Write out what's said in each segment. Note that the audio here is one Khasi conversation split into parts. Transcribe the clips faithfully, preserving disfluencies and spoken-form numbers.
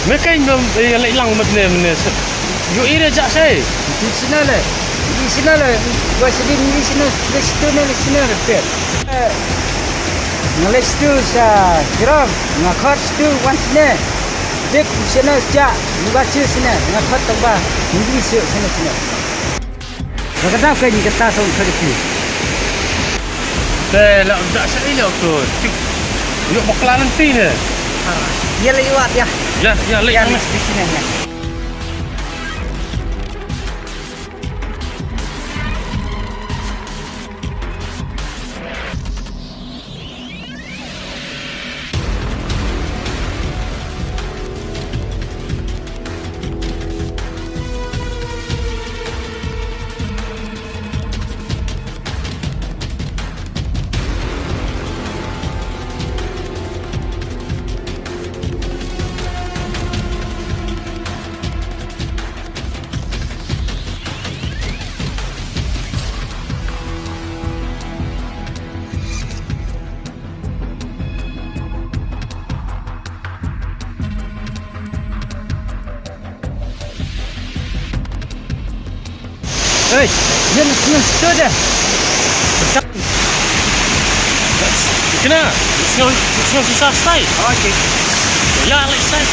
Me kein ba, eh, leit lang mat ne, ne. Ïohi re jak sei. Di sina le. Di sina le. Wa sidi di sina, di situ ne, di sina le pet. Eh, nga leit situ sa Jrong, nga khot situ wan sini. Dik sini jak, nga situ sini, nga khot tang ba, di situ sini sini. Ba ka dap ka ni kata song ka diki. Te la jak sa ilo tu. Cuk. Yuk bakla nanti ne. Ha. Ïa la ïa wat ïa. Ïa, ïa, leh ïa, yang ni. Di sini ïa. Hei, yan, yan, tu dia. Kena, snow, snow susah sai. Okey. Ya, leh sai.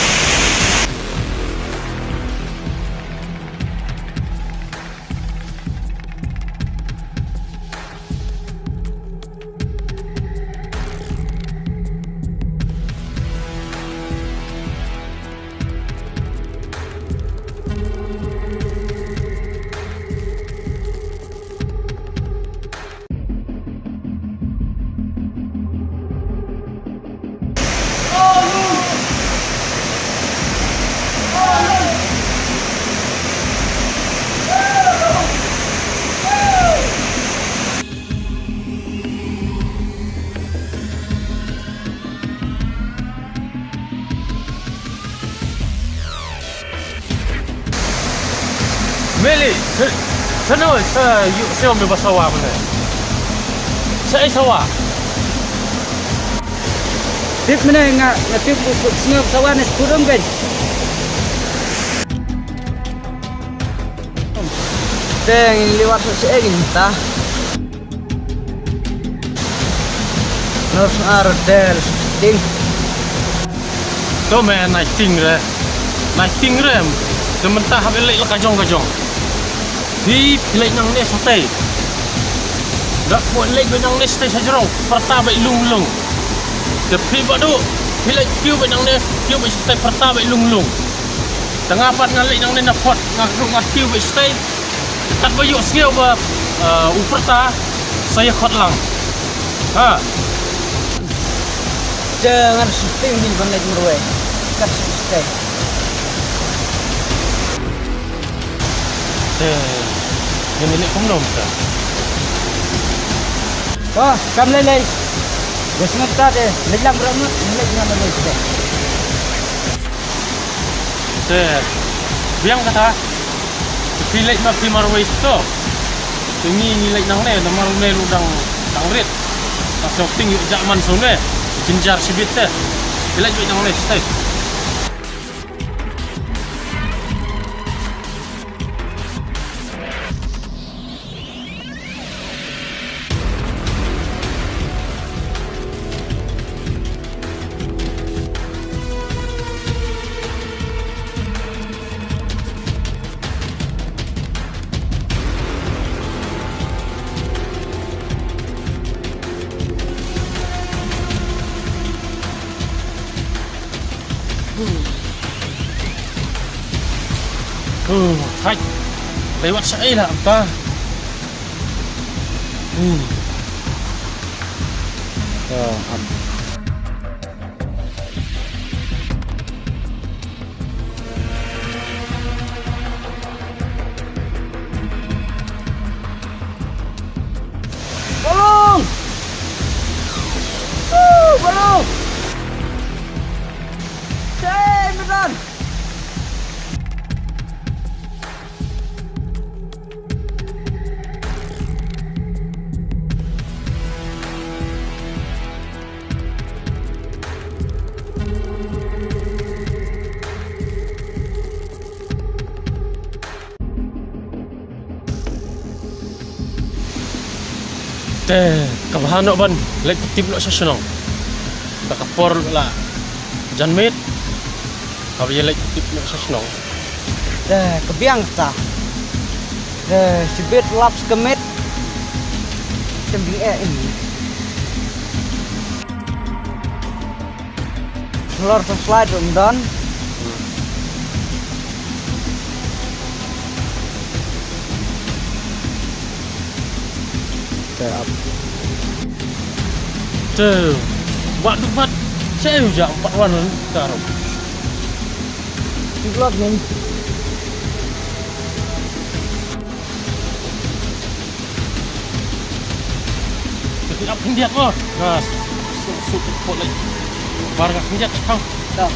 Meli, sano sa yu sio me basawa mene. Sa sawa. Tip mene nga, nga tip u sio basawa ne skurung kan. Teng liwat sa egin ta. Nor ar del ding. To me nai ting re. Nai ting re. Te mynta hap leit la ka jong ka jong. Phi phi leit nangne satei. Dak mo leit ba nangne satei sa jrong. Pyrta ba lung lung. Te phi ba du. Phi leit kiew ba nangne kiew ba satei pyrta ba lung lung. Te nga pat nga leit nangne na phot nga nga kiew ba satei. Kat ba ïoh sngew ba, eh, u pyrta sa ïa khot lang. Ha. Jangan shooting di ban leit marwei. Kat shooting. Eh, ngin leit kumno mynta? Ba, kam lei lei. Gas mynta de, leit lang bro, leit lang lei. Te biang kata. Te phi leit ma phi marwei to. Te ngi ngi leit nangne namar une ruh dang dang rit. Ka shopping ïa jaman sone. Jinjar shibit te. Phi leit beit nangne stai. Huh, hai. Lewat sa ai lah ta. Hmm. Ah, am. Balong! Woo, balong! Hey, Medan! Te, ka bha noh ban leit tip noh sha shnong. Ba ka por la jan miet. Haba ïa leit tip noh sha shnong. Te, ka biang ta. Te, shibit lap ka miet. Tem ding eh ini. Lor sa slide ruh ym don. Te ap. Te. Wat du bat. Sa ïa u ja pat wan ka ruh. Development. Ka khyndiat mo. Ka suk suk pot lei. Bar ka khyndiat kham. Dah.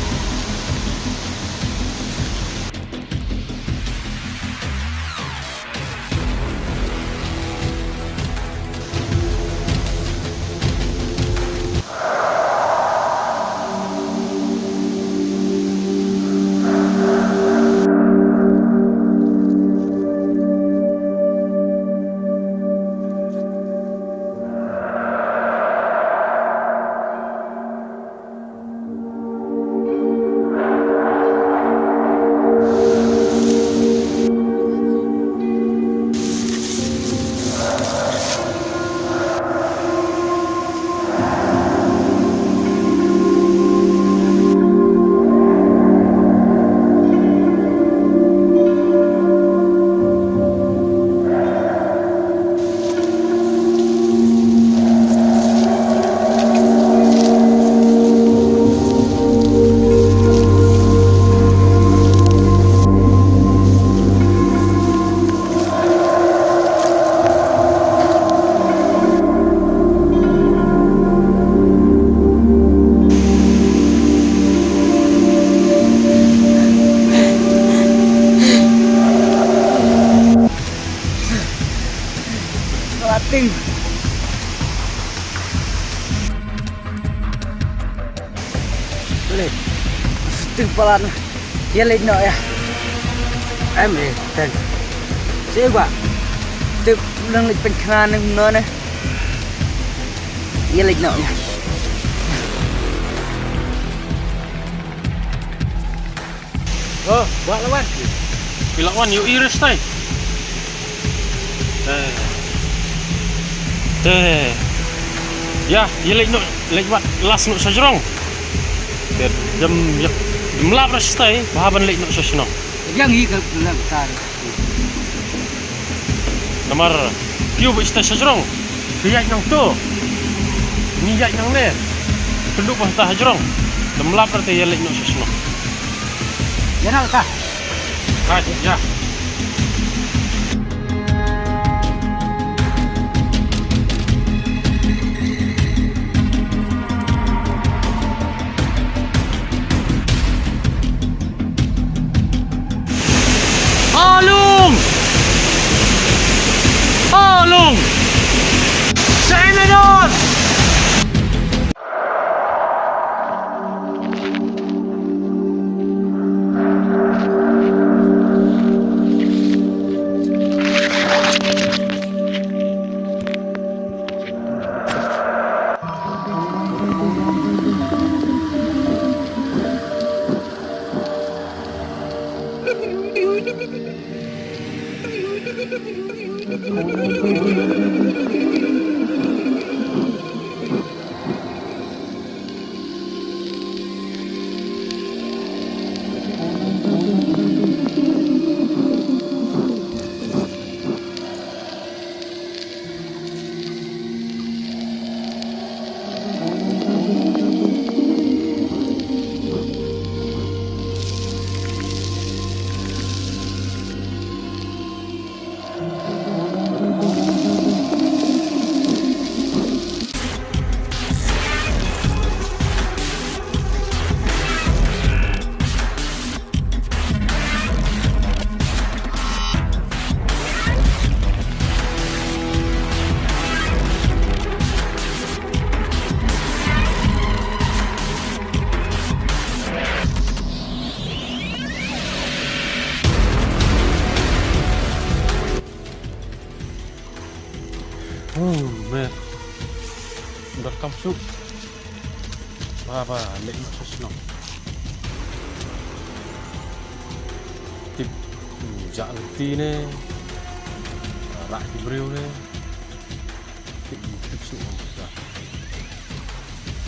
Ting. Leit. Ting palat na. Ïa leit noh ïa. Em eh, teng. Seh ba. Tip nang leit pynkhana nang noh ne. Ïa leit noh ïa. Oh, ba la wan. Phi la wan ïohi re stai. Te. Te. Ïa, ïa leit noh, leit wat las noh sha jrong. Te, ym, ym lap re stai, ba ban leit noh sha shnong. Ïa ngi ka lap tar. Namar kiew ba ïa sha jrong. Ki ïaid nangto. Ngi ïaid nangne. Pynduh ba ha jrong. Ym lap re te ïa leit noh sha shnong. Ïa na ka. Hai, ïa. Alung! Alung! Sa'e me don! Hmm, me. Bar kam suk. Ba, ba, leh noh sha shnong. Tip, hmm, jah lynti ne. Rah ki briew ne. Tip, tip suk.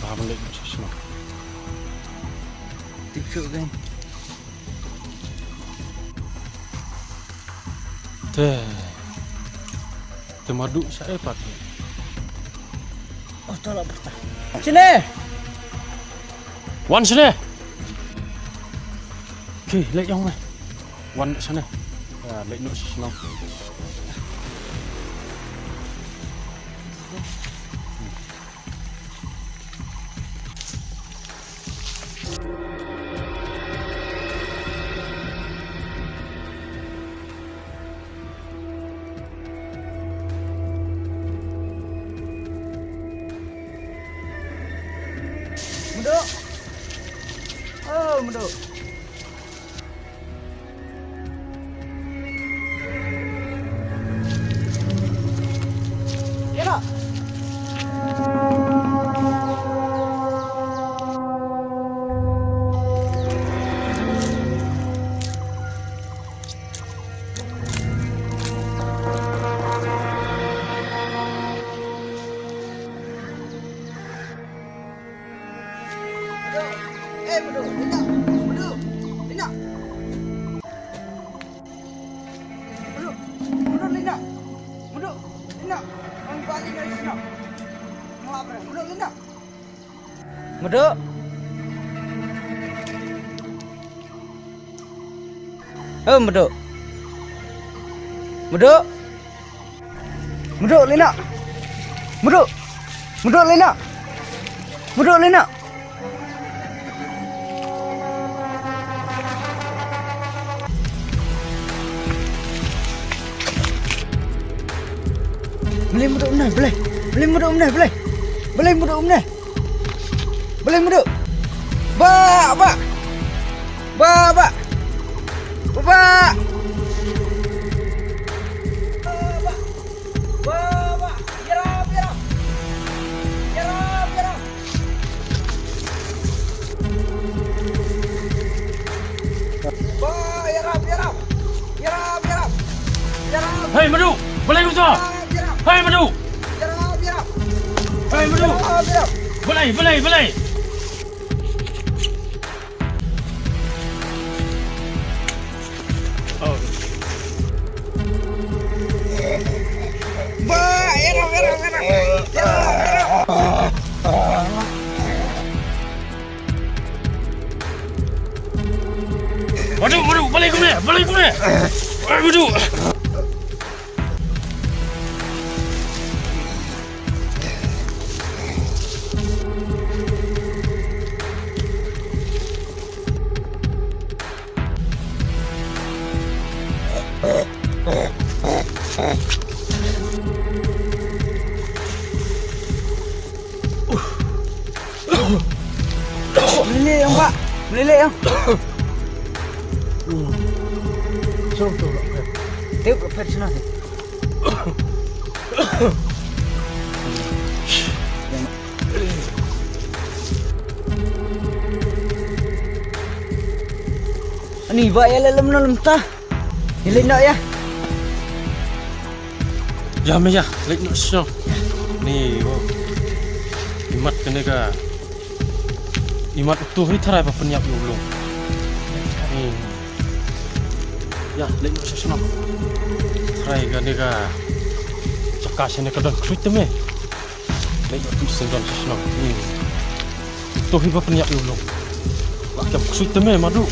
Ba, ba, leh noh sha shnong. Tip suk kan. Te. Te Madu sha e pat. Oh, to la pyrta. Shane. Wan shane. Ki, leit ïong me. Wan shane. Ya, leit noh sha shnong. Madu. Oh, Madu. Madu, eh, Madu, Lina, Madu, Lina. Madu, Madu, Lina. Madu, Lina. Ang bali na Lina. Madu, Lina. Madu. Oh, Madu. Madu. Madu, Lina. Madu. Madu, Lina. Madu, Lina. Balei Madu um ne, balei? Balei Madu um ne, balei? Balei Madu um ne? Balei Madu? Ba, ba. Ba, ba. Ba. Ba, ba. Ïarap, ïarap. Ïarap, ïarap. Ba, ïarap, ïarap. Ïarap, ïarap. Ïarap. Hei, Madu, balei uta? Ïarap, ïarap. Hei, Madu. Ïarap, ïarap. Hei, Madu. Ïarap, ïarap. Balei, balei, balei? Oh. Ba, ïarap, ïarap, ïarap. Ïarap, ïarap. Madu, Madu, balei kumne, balei kumne. Ai, Madu. Mlili yang, Pak. Mlili yang. Song tu, Pak. Tip, Pak, sini. Ani ba ïa lem no lem ta. Ïa leit noh ïa. Ïa me ïa, leit noh shnong. Ni, oh. Imat kane ka. Imat uto hi tharai ba pynïap ïa u lung. Ni. Ïa, leit noh shnong. Tharai kane ka. Jaka shane ka don ksuid te me. Leit noh tu sendon shnong. Ni. Uto hi ba pynïap ïa u lung. Ba kem ksuid te me Madu.